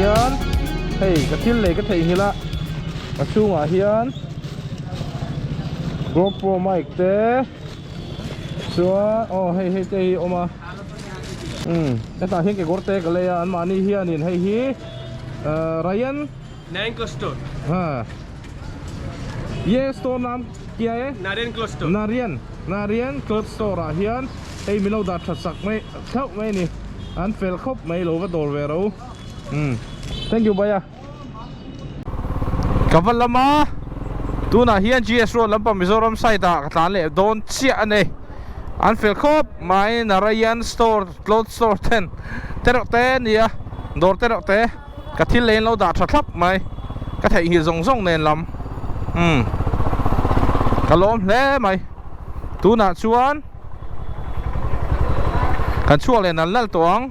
hian hei ka thil lei ka theihnghilh a a chhungah hian GoPro mic te chuan aw hei hei te hi a awm a umm hetah hian kekawr te ka lei a anmahni hianin hei hi ahh Ryan Narayan store ha ye store nam kia e Narayan cloth store Narayan Narayan cloth store ah hian hei min lo dah that sak mai theuh mai a ni an fel khawp mai lo va dawr ve ro umm thank you bhaiya. Ka va lam a, tunah hian GS Road lampang Mizoram side ah ka tlan leh dawn chiah a ni. An fel khawp mai Narayan store cloth store ten te reuh te a ni a, dawr te reuh te ka thil lei an lo dah tha thlap mai, ka theihnghilh zawng zawng nen lam umm ka lawm hle mai. Tunah chuan kan chhuak leh nal nal tawh ang.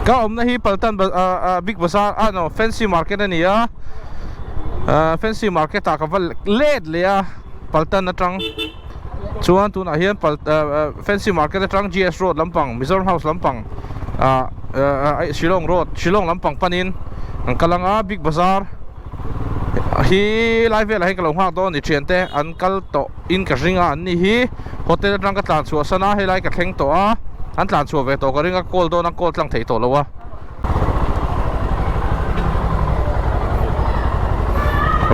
Ka awmna hi Paltan Big Bazaar ah no Fancy Market a ni a Fancy Market ah ka va let leh a Paltan atang chuan tunah hian Fancy Market atang GS Road lampang Mizoram House lampang ah Shillong Road Shillong lampang panin an kal anga Big Bazaar hi lai velah hian ka lo nghak dawn a ni thiante an kal tawh in ka ring a an ni hi hotel atang ka tlan chhuah san a helai ka thleng tawh a an tlan chhuah ve tawh ka ring a call dawn a call tlang theih tawh lo a.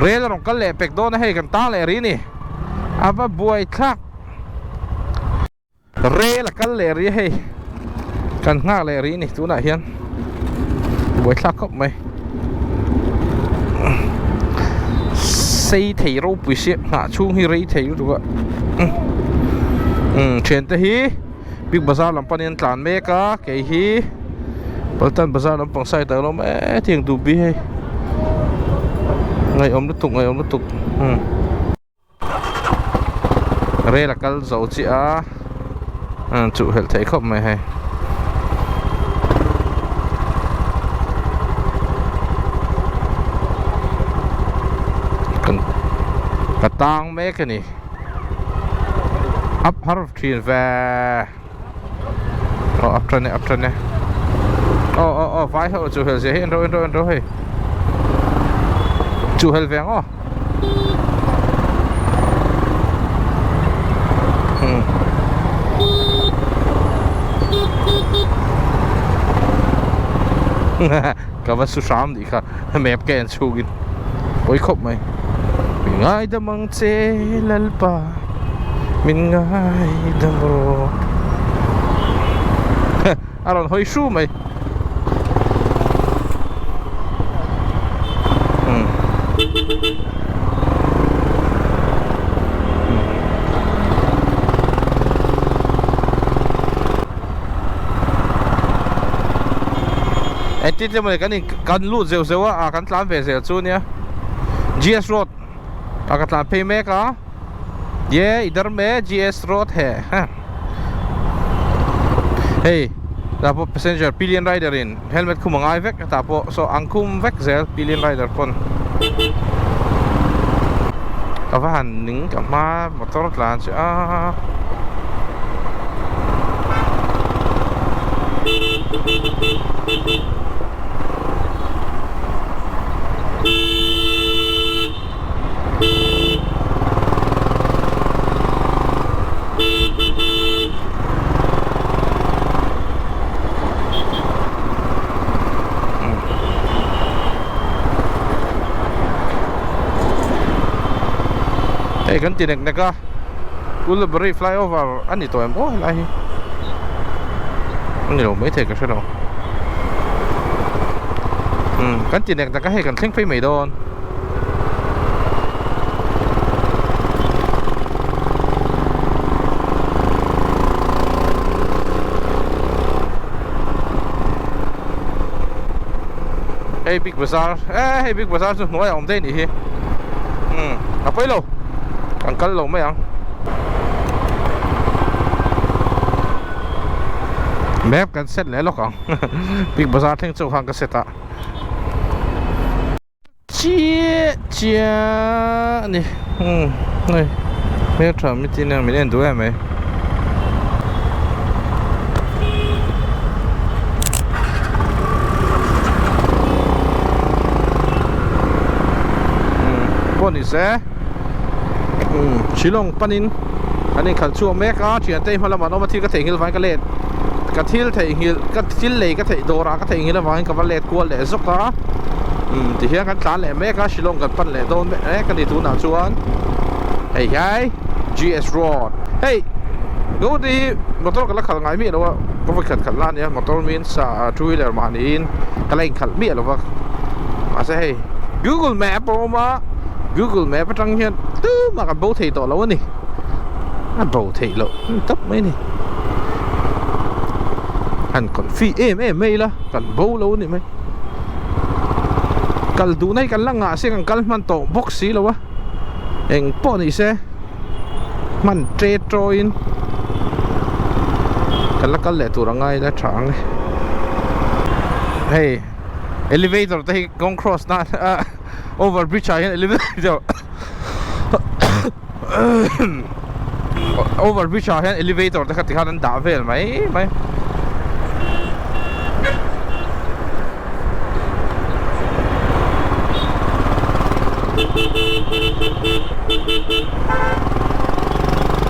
Rel a rawn kal leh pek dawn a hei kan tang leh rih a ni a va buai thlak. Rel a kal leh rih a hei kan nghak leh rih a ni tunah hian buaithlak khawp mai sei thei ropui sia nghah chhung hi rei thei lutuk a umm thiante hi big bazaar lam panin an tlan mek a kei hi Paltan bazaar lampang side ah a lo awm e tiang duh bi hei ngaihawm lutuk ngaihawm lutuk umm. Rel a kal zo chiah a an chuh helh theih khawp mai hei kan ka tang mek a ni up har thin ve aw up tan e up tan e aw aw aw vai ho chu hel zia hi en ro en ro en ro hei chu hel ve ang aw ka va su hram nih kha map ka en chhungin pawi khawp mai min ngaidam ang che lalpa min ngaidam rawh a rawn hawi hru mai. Engtin emaw ni kan in kan lut zeuh zeuh a ah kan tlan ve zel chu ania G S road ah ka tlan phei mek a ye idhar me G S road he hei tah pawh passenger pillion rider in helmet khum a ngai vek tah pawh saw ang khum vek zel pillion rider pawn ka va han ning ka hma motor tlan chu a. Hei kan ti nek nek a Kulabari flyover a ni tawh em aw helai hi a ni lo maithei ka hre lo umm kan ti nek nek a hei kan thleng phei mai dawn. Hei big bazaar eh hei big bazaar chu hnuaiah awm daih a nih hi umm a pawi lo kan kal lo mai ang map kan set leh lawk ang big bazaar thleng chauh khan ka set a. Chiah chiah a ni umm hei hmeltha mitin hian min en duh em mai. Umm pawh ni se umm Shillong panin an inkhalh chhuak mek a thiante hi hma lamah an awm a thil ka theihnghilh vangin ka let ka thil theihnghilh ka thil lei ka theih dawrah ka theihnghilh avangin ka va let kual leh zawk a umm tihian kan tlan leh mek a Shillong kan pan leh dawn mek a ni tunah chuan hei hiai G_S road hei Gote hi motor ka la khalh ngai miah lo a ka vawi khat khalh la ania motor means ah two wheeler mahniin ka la inkhalh miah lo va mahse hei Google map a awm a Google map atang hian tumah kan bo thei tawh lo a ni a bo theih loh tawp mai a ni han confi em em mai ila kan bo lo a ni mai kal duhna hi kan la ngah se kan kal hman tawh bawk si lo a eng pawh ni se hman ṭe ṭawin kan la kal leh tur a ngai la ṭha ang e hei elevator te hi kawng cross nan ah over bridge ah hian elevator over bridge ah hian elevator te kha tikhan an dah vel mai mai.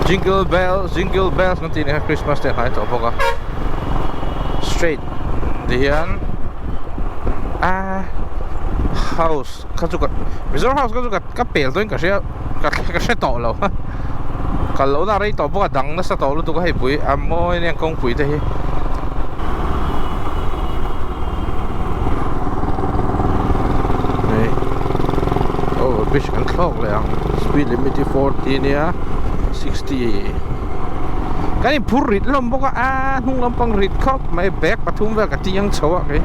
Jingle bells jingle bells kan tih nen khan Christmas te a hnai tawh bawk a straight ti hian a house kha chu ka Mizoram house kha chu ka pel dawin ka hria ka ka hre tawh lo kal lohna a rei tawh bawk a dang nasa tawh lutuk a hei pui a mawi ania kawngpui te hi. Hei over bridge kan thlawk leh ang speed limit hi 40 ania 60 kan inphur rit hlawm bawk a a hnung lampang rit khawp mai bag pathum vel ka tiang chho a kei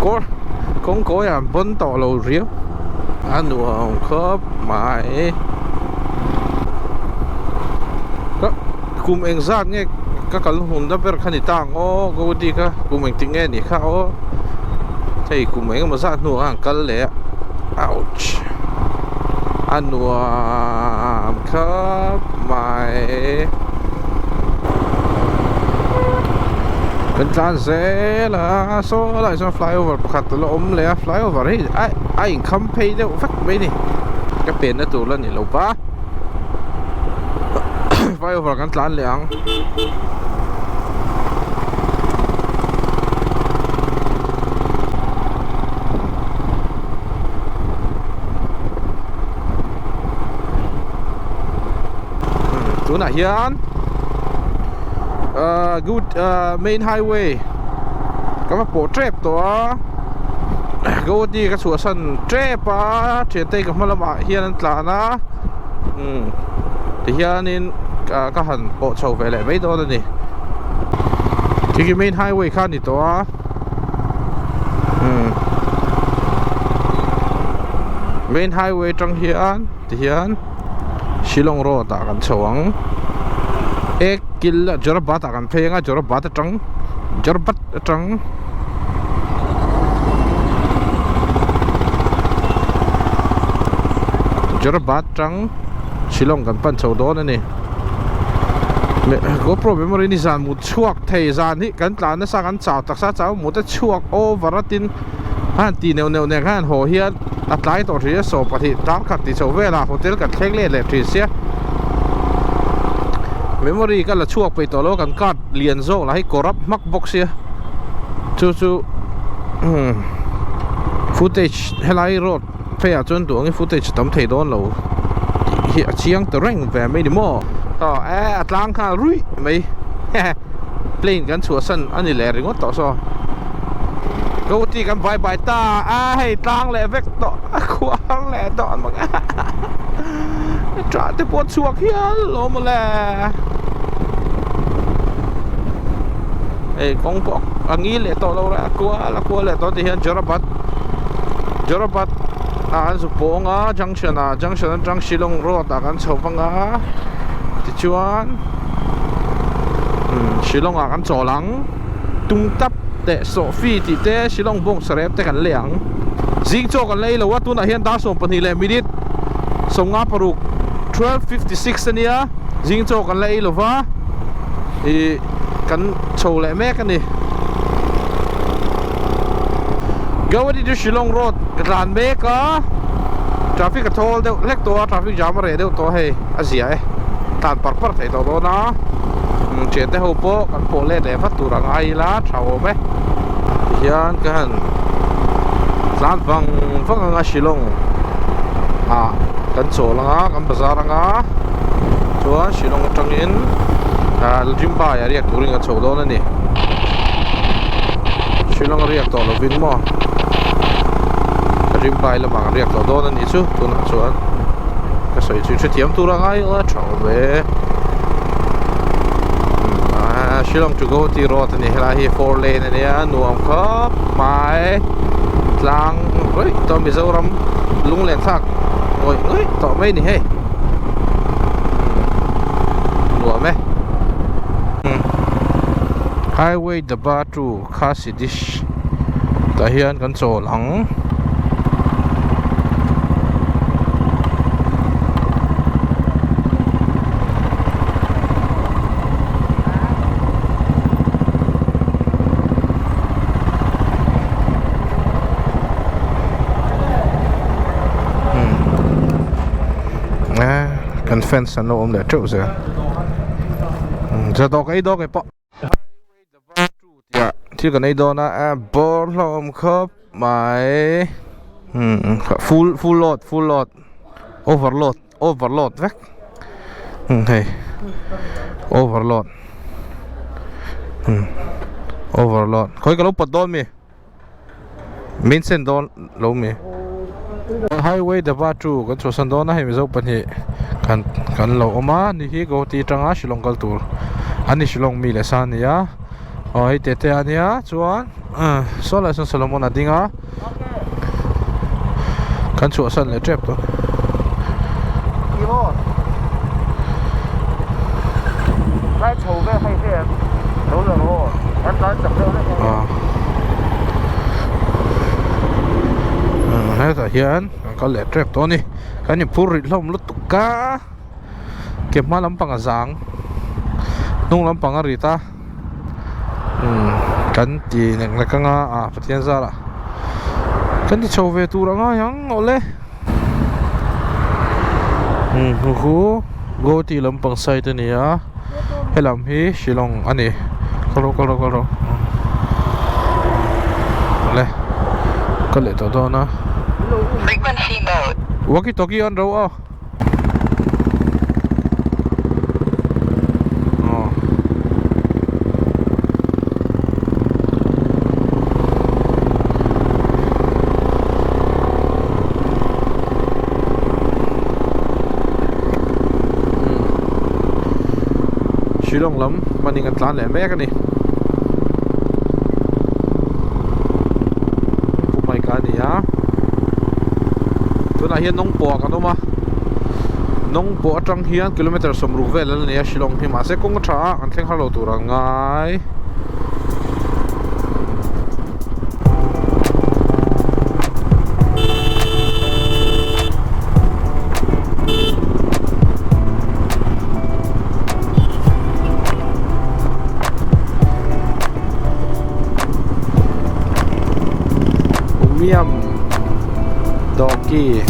kawr kawngkawi ah an bawn tawh lo riau a nuam khawp mai kum engzat nge ka kal hun na ber kha ni ta ang aw Gaudi kha kum engtik nge ni kha aw hei kum engemaw zat hnuah khan kal leh a ouch a nuam khawp mai kan tlan zel a saw lai sawn flyover pakhat a la awm leh a flyover hi a a inkham phei deuh vek mai a ni ka penna tur la ni lo va. Flyover kan tlan leh ang. Tunah hian ahh good ahh main highway ka va pawh tep tawh a Guwahati ka chhuahsan tep a thiante ka hma lamah hian an tlan a umm tihianin ka han pawh chho ve leh mai dawn a ni khi khi main highway kha a ni tawh a umm main highway atang hian tihian Shillong road ah kan chho ang ek kil ah Jorhat ah kan phei anga Jorhat atang Jorhat atang. Jorhat tang Shillong kan pan chho dawn a ni GoPro memory ni zan mut chhuak thei zan hi kan tlan nasa kan chau taksa chau mut a chhuak over a tin a han tih neuh neuh nen khan haw hian a tlai tawh thin a 20 tar khat tih chho velah hotel kan thleng let leh thin sia memory ka la chhuak peih tawh lo kan card lian zawk lah hi corrupt hmak bawk sia chu chu footage helai road phei ah chuan duh angin footage a tam thei dawn lo tih hi a chiang ta reng ve mai ni maw aw e a tlang nghal ruih mai plane kan chhuahsan a ni leh ringawt tawh saw Gauti kan bye bye ta a hei tlang leh vek tawh a khuar leh dawn bawk a ṭah te pawh a chhuak hial lo mawle. Hei kawng pawh a ngil leh tawh lo a kual a kual leh tawh ti hian Jorabat Jorabat ah an zu pawng a junction ah junction atang Shillong road ah kan chho vang a tichuan umm Shillong ah kan chawl ang. Tungtap teh sawhfi tih te Shillong bawng sarep te kan lei ang. Zing chaw kan lei lo a, tunah hian dar 12 leh minute 56, 12:56 a nia, zing chaw kan la ei lo va, ih kan chho leh mek a ni. Guwahati to Shillong road ka tlan mek a, traffic a thawl deuh hlek tawh a, traffic jam a reh deuh tawh a hei a zia e, tlan par par theih tawh dawn a, thiante ho pawh kan pawh let leh vat tur ang a ila tha awm e. Tihian ka han tlan vang vang ang a Shillong ah kan chawl ang a kan bazar ang a chuan Shillong atangin ah Rimbai ah riak turin kan chho dawn a ni Shillong a riak tawh lovin maw Rimbai lamah kan riak tawh dawn a nih chu tunah chuan ka sawi chu hrethiam tur a ngai a tha awm e Shillong to Guwahati road a ni helai hi 4 lane a nia nuam khawp mai tlang rawih tawh Mizoram lunglen thlak ngawih ngawih tawh mai a ni hei nuam e Highway Daba to Khasi Dish tah hian kan chawl ang. Kan fans an lo awm leh teuh zel zadawk ei dawk e pawh thil kan ei dawn a bawr hlawm khawp mai full full load full load overload overload vek hei overload overload khawi ka lo pawt dawn mi. Min sen dawn lo mi. Highway daba chu kan chhuahsan dawn a hei Mizo pahnih kan kan lo awm a ni hi Guwahati atanga Shillong kal tur a ni Shillong mi leh sa a ni a aw hei tete a nia chuan saw lai sawn Solomon a ding a kan chhuahsan leh tep tawh. Hetah hian kan kal leh tep tawh a ni kan inphur rih hlawm lutuk a ke hma lampang a zang hnung lampang a rit a kan ti nek nek anga ah Pathian zarah kan ti chho ve tur ang a ang awle hu Guwahati lampang side a ni a helam hi Shillong a ni kal rawh kal rawh kal rawh awle kal leh tawh dawn a walkie talkie on ro aw. Shillong lam hmanin kan tlan leh mek a ni Pu Mike-a a ni a tunah hian nawng pawh ah kan awm a nawng pawh atang hian kilometer 60 vel a ni a Shillong hi mahse kawng a tha a kan thleng har lo tur ang ngai. Umiam Dawki.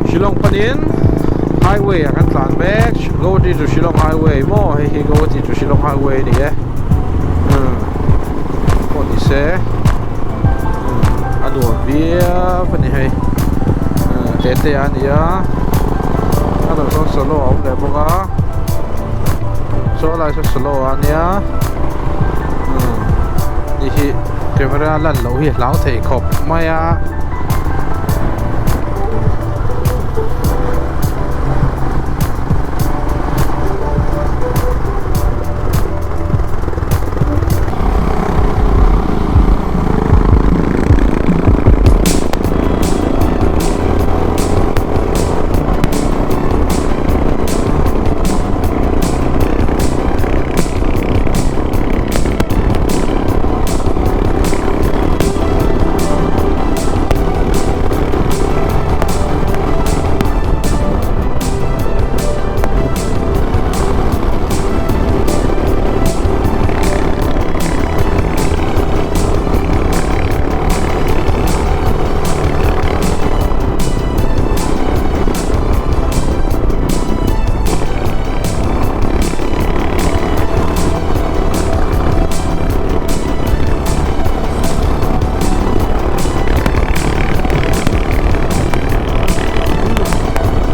Shillong panin highway ah kan tlan mek Guwahati to Shillong highway maw hei hi Guwahati to Shillong highway a ni e pawh ni se. se a nuam viau a ni hei tete a ni a a dawr sawn solo a awm leh bawk a saw lai saw solo a nia hei hi camera lan loh hi a hlau thei khawp mai a.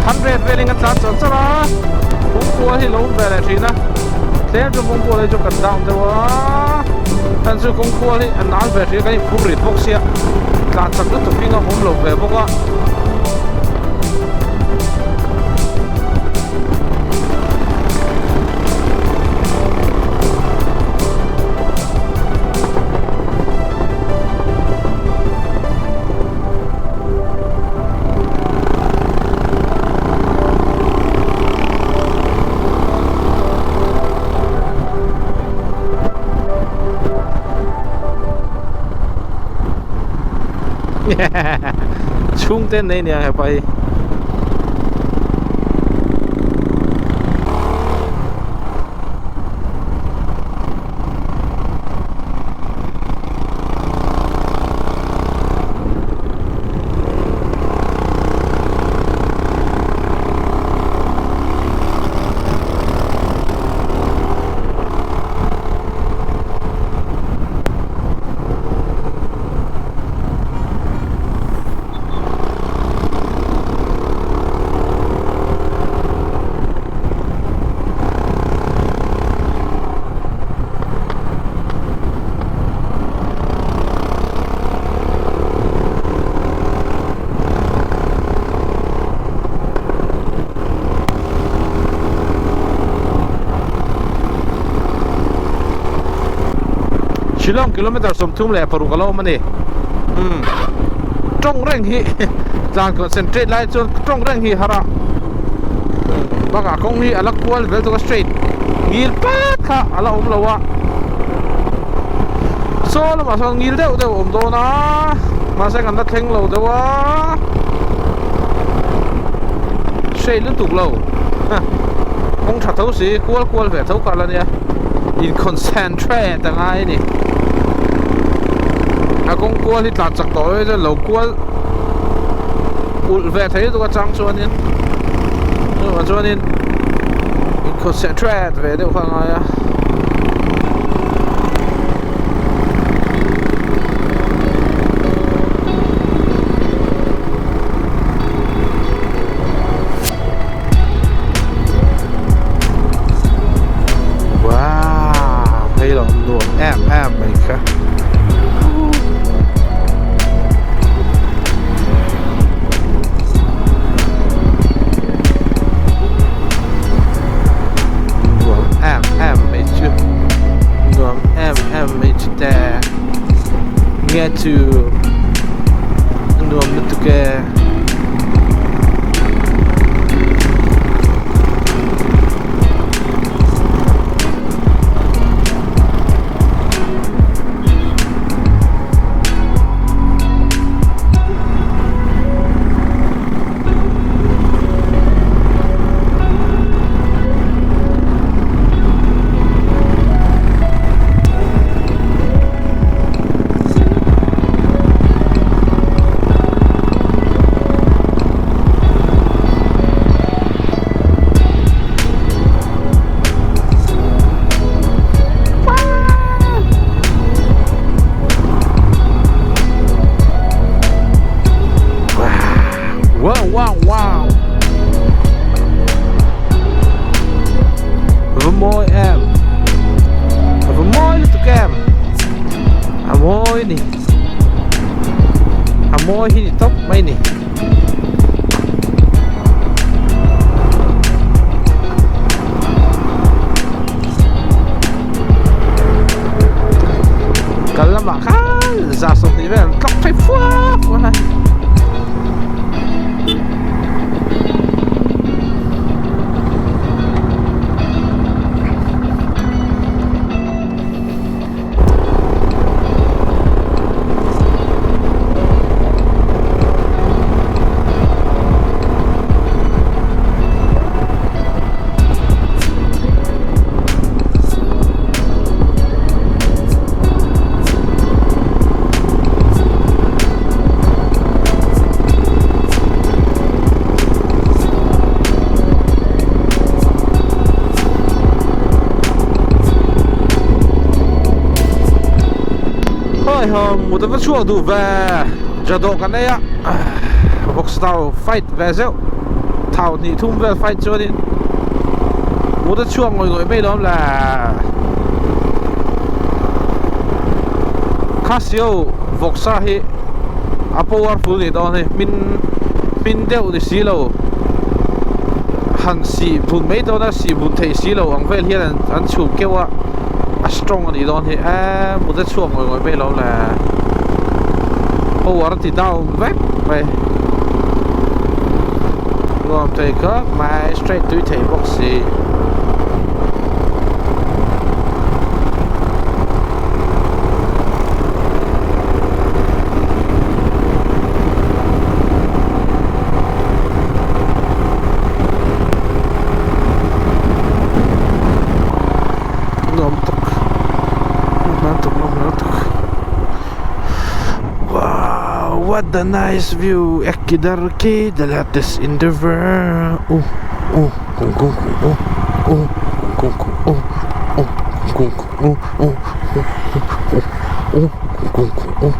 Hundred velin a tlan char char a kawngkual hi lo awm ve leh thin a tlem chu kawngkual hi chu kan down deuh a heng chu kawngkual hi a nal ve thin a kan inphur rit bawk sia tlan chak lutuk hi a awm lo ve bawk a. Chhungte an nei nia hepa hi. Shillong kilometer 36 a lo awm a ni umm tawng reng hi tlan concentrate lai chuan tawng reng hi har a bakah kawng hi a la kual vel tawk a straight ngil pat kha a la awm lo a saw lamah sawn ngil deuh deuh a awm dawn a mahse kan la thleng lo deuh a straight lutuk lo kawng tha tho si kual kual ve tho kal a nia in concentrate a ngai a ni a kawng kual hi tlan chak tawh e chuan lo kual ulh ve thei lutuk atang chuanin chuvang chuanin in concentrate ve deuh kha a ngai a. Wow hei lo nuam em em mai kha. Nuam em em mai chu nuam em em mai chu te nge chu nuam lutuk e. ni a mawi hi ni tawp mai ni. Kal lamah khan 120 vel tlak phei fua fua a. Hawi haw mut a va chhuak duh ve jadawh kan ei a box tau fight ve zeuh thau hnih thum vel fight chuanin mut a chhuak ngawih ngawih mai lawm le Casio vawksa hi a powerful nih dawn hi hmin hmin deuh ni si lo han sih bun mai dawn a sih bun theih si lo ang vel hian an an chhum keuh a a strong a nih dawn hi eee mut a chhuak ngawih ngawih mai lo le power a ti down vek mai nuam thei khawp mai straight tui thei bawk si. Nuam tak nuam tak nuam tak wow what the nice view ekidar ki the latest in the world uh uh kung kung kung uh uh kung kung kung uh uh kung kung uh uh uh uh uh kung kung uh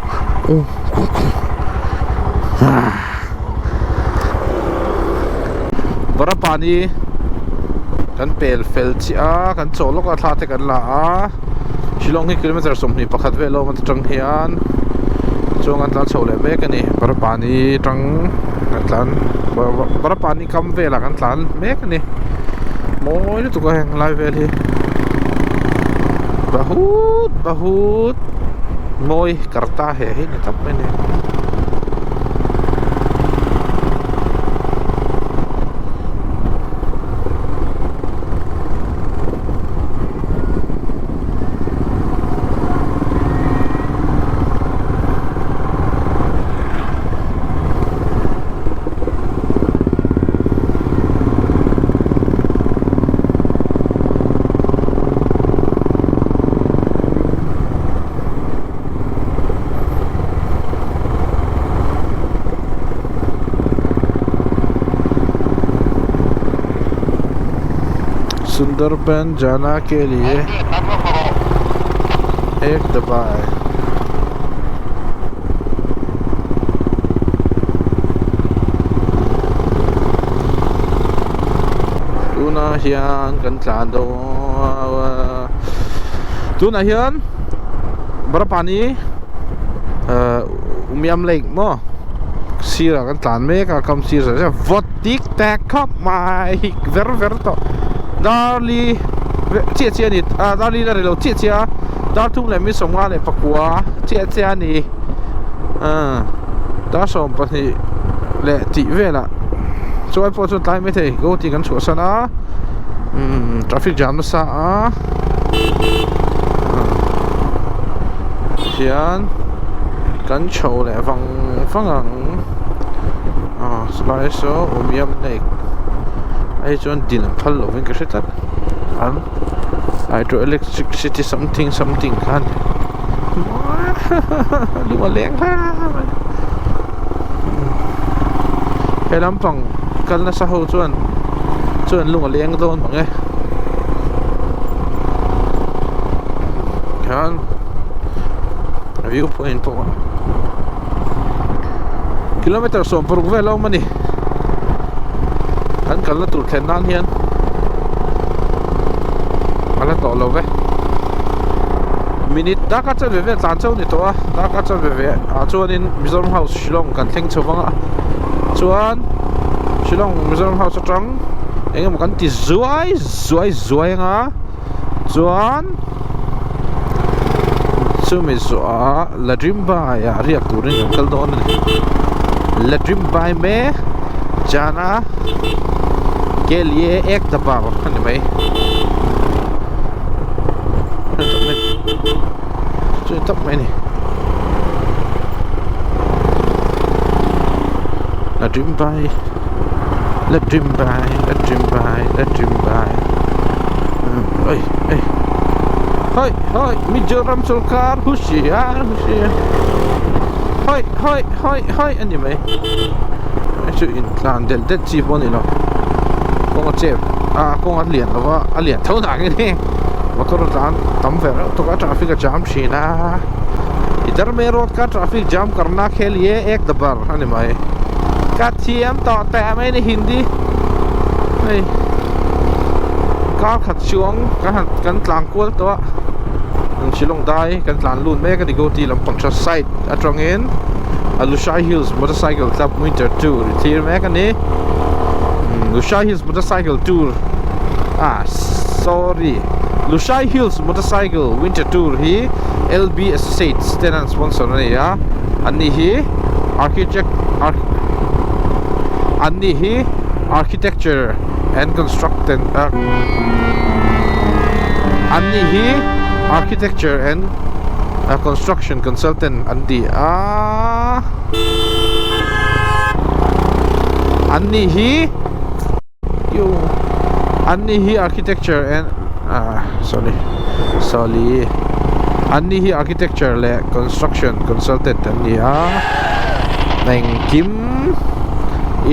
uh kung kung ah Barapani kan pel fel chiah a kan chaw lawk a thla te kan la a Shillong hi kilometer 21 vel a awm atang hian chuan kan tlan chho leh mek a ni Barapani tang kan tlan Barapani kam velah kan tlan mek a ni mawi lutuk a heng lai vel hi bahut bahut mawi karta he hi ni tawp mai a ni. Sundarban जाना के लिए एक दबाए tunah hian kan tlan dawn tunah hian Barapani Umiam Lake maw sirah kan tlan mek a kam sir zah zah vawt tik tek khawp mai hik ver ver tawh darli chiah chiah a ni ah darli la rilo chiah chiah a dar thum leh mi sawmnga leh pakua chiah chiah a ni ah dar 12 leh tih velah chuai pawh chuan tlai maithei Guwahati kan chhuahsan a umm traffic jam nasa a. Hian kan chho leh vang vang ang ah chulai saw Umiam lake a hei chuan din an phal lovin ka hre tlat an hydro electricity something something kha a ni lung a leng hle mai he lampang kal nasa ho chuan chuan lung a leng dawn mang e. Hian view point pawh kilometer 16 vel a awm a ni kan kalna tur thlen nan hian a la tawh lo ve. Minute darkar chanve vel tlan chauh a ni tawh a, darkar chanve ve ah chuanin Mizoram House Shillong kan thleng chho vang a, chuan Shillong Mizoram House atang eng emaw kan ti zuai zuai zuai ang a, chuan chumi zawhah Ladrimbai ah riak turin kan kal dawn a ni, Ladrimbai me jana ke liye ek dabar a ni mai. Chu tawp mai a ni La dream by La dream by La dream by La dream by oi oi hoi hoi Mizoram sorkar hushiar hushiar hoi hoi hoi hoi a ni mai chu intlan delh delh chi pawh a ni lo kawng a chep a kawng a lian lo va a lian tho nangin heng motor a tlan tam ve reuh tawk a traffic a jam thin a idhar me road ka traffic jam karna ke liye ek dabar a ni mai ka thiam tawh teh mai ni hindi hei kar khat chuang kan han kan tlan kual tawh a Shillong dai kan tlan lut mek a ni Goti lampang tha side atangin a Lushai Hills motorcycle club winter tour i thlir mek a ni Lushai Hills motorcycle tour ah sorry Lushai Hills motorcycle winter tour hi L_B Associates ten an sponsor a ni a an ni hi architect an ni hi architecture and construct ah an ni hi architecture and construction consultant an ti a an ni hi an ni hi architecture and ah sorry sorry an ni hi architecture leh construction consultant an ni a engkim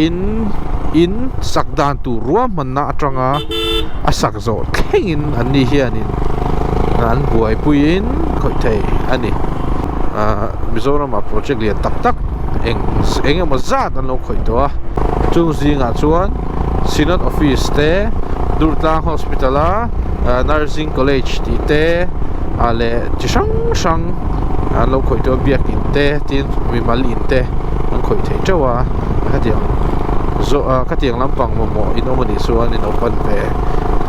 in in sak dan tur ruahmanna atanga a sak zawh thlengin an ni hianin an buaipuiin khawih thei a ni ahh Mizoram ah project lian tak tak eng eng emaw zat an lo khawih tawh a chung zingah chuan Synod office te Durtlang hospital a nursing college tih te ah leh chi hrang hrang an lo khawih tawh a biakin te tin mimal in te an khawih thei teuh a khatiang zawh ah khatiang lampang mamawh in awm anih chuan in open ve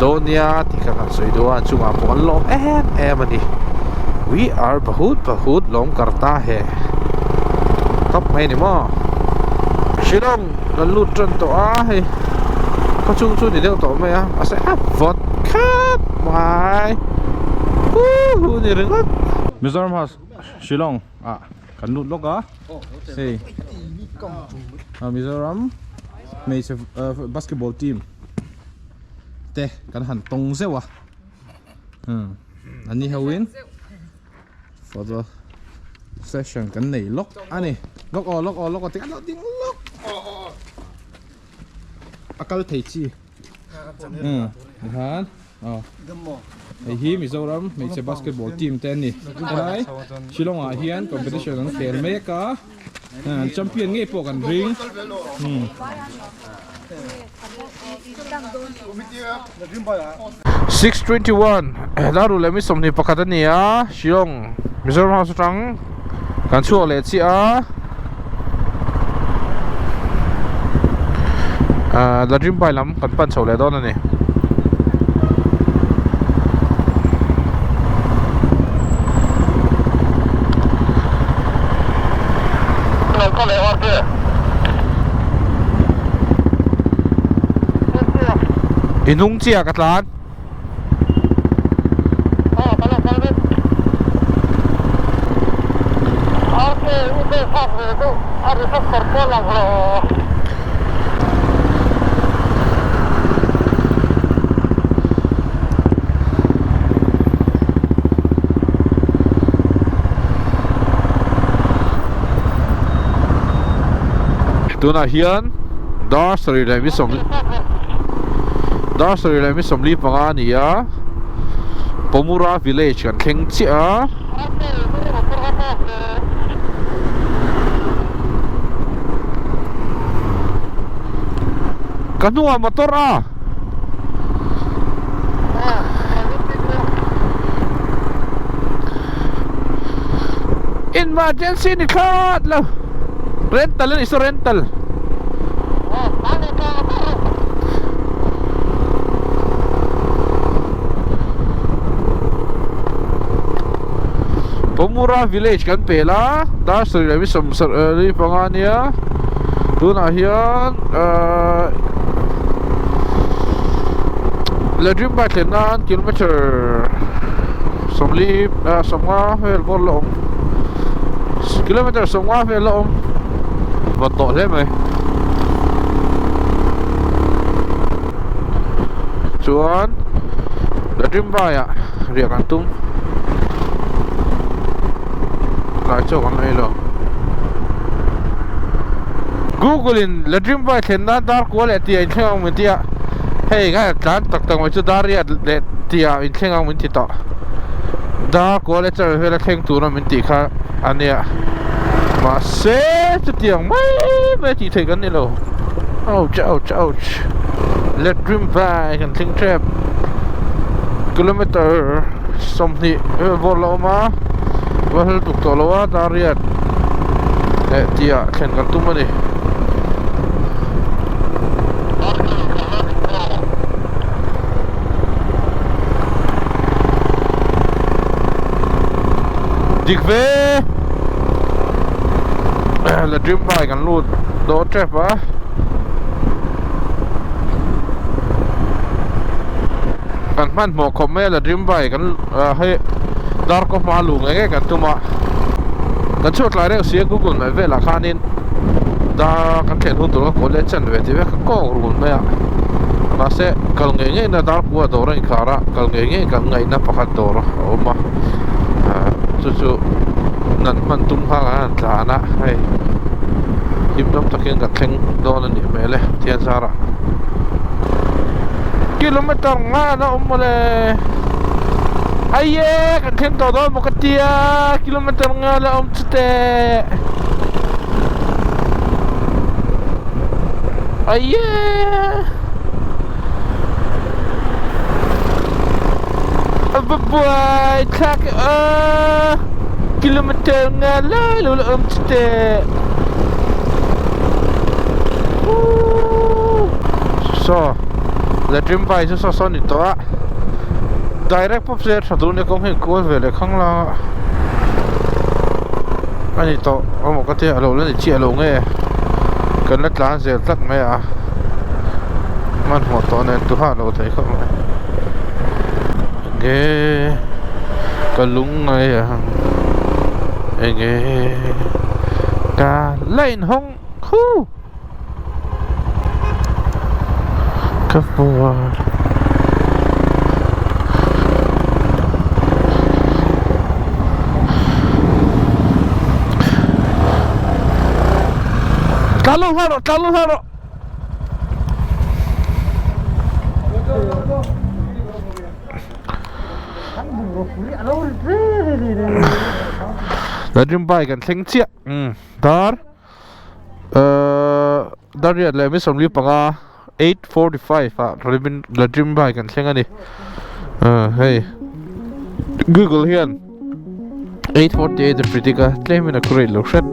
dawn nia tih kha kan sawi duh a an chungah pawh an lawm em em a ni we are bahut bahut lawm karta he tawp mai a ni maw Shillong kan lut tan tawh a hei khaw chung chu ni deuh tawh mai a mahse a vawt khap mai huhu ni ringawt Mizoram House Shillong ah kan lut lawk a hei Mizoram hmeichhe basketball team te kan han tawng zeuh a an ni ho in photo session kan nei lawk a ni lawk aw lawk aw lawk aw tikhan lo ding lawk a kal thei chi tikhan aw hei hi Mizoram hmeichhe basketball team te an ni helai Shillong ah hian competition an khel mek a. Champion ngei pawh kan ring. 6:21 Daru leh mi 21 a ni a Shillong Mizoram House atang kan chhuak leh chiah a Ladrimbai lam kan pan chho leh dawn a ni. I hnung chiah ka tlan. Tunah hian dar sarih leh mi sawm dar sarih leh mi sawmli panga a ni a Pawmura village kan thleng chiah a. Ka hnungah motor a. Emergency ni thlawt lo Rental a nih saw rental Pamura village kan pel a dar sarih leh mi sawmsarih panga ania tunah hian ahh Ladrimbai thlen nan kilometer sawmli ah sawmnga vel pawh la awm kilometer sawmnga vel la awm vawt tawh hle mai chuan Ladrimbai ah riah kan tum tlai chaw kan ei lo Google in Ladrimbai thlen nan dar kual leh tih a inthleng ang min ti a hei ka tlan tak tak mai chu dar riat leh tih ah inthleng ang min ti tawh dar kual leh char vel a thleng tur a min tih kha a nia mahse chutiang mai mai tih theih kan ni lo ouch ouch ouch Ladrimbai kan thleng tep kilometer 20 vel bawr la awm a va hel tuk tawh lo a dar riat leh tih ah thlen kan tum a ni. Dik ve la dream bike an lut dawn tep a kan hmanhmawh khawp mai a la dream bike an hei darkaw hma luh ngei ngei kan tum a kan chhuak tlai reuh si a google map velah khanin dar kan thlen hun tur kha kawl leh chan ve tih vek a kawk run mai a mahse kal ngei ngei na dar kua dawr a inkhar a kal ngei ngei kan ngaihna pakhat dawr a awm a ah chu chu nan hman tum kha kan han tlan a hei him dam takin kan thleng dawn a nih hmel e thian zarah kilometer nga an a awm mawle aiye kan thleng tawh dawn maw ka tia kilometer nga la awm chute aiye a va buai thlak e aw kilometer nga lai lo la awm chute saw the dream bike chu saw saw ni tawh a direct pawp se tha tur nia kawng hi kual ve leh khang lang a a ni tawh emaw ka tia alo la ni chiah lo nge kan la tlan zel tlat mai a hmanhmawh tawh nen tuha lo thei khawp mai enge ka lung ngai ang enge ka la inhawng khu. Ka buai Tla lo hla rawh tla lo hla rawh Ladrim bike an thleng chiah umm dar. Ahh Dariat leh 75 8:45 ah Rebin la dream bike an thleng a ni ahh hei Google hian 8:48 a predict a tlem in a create lo hret.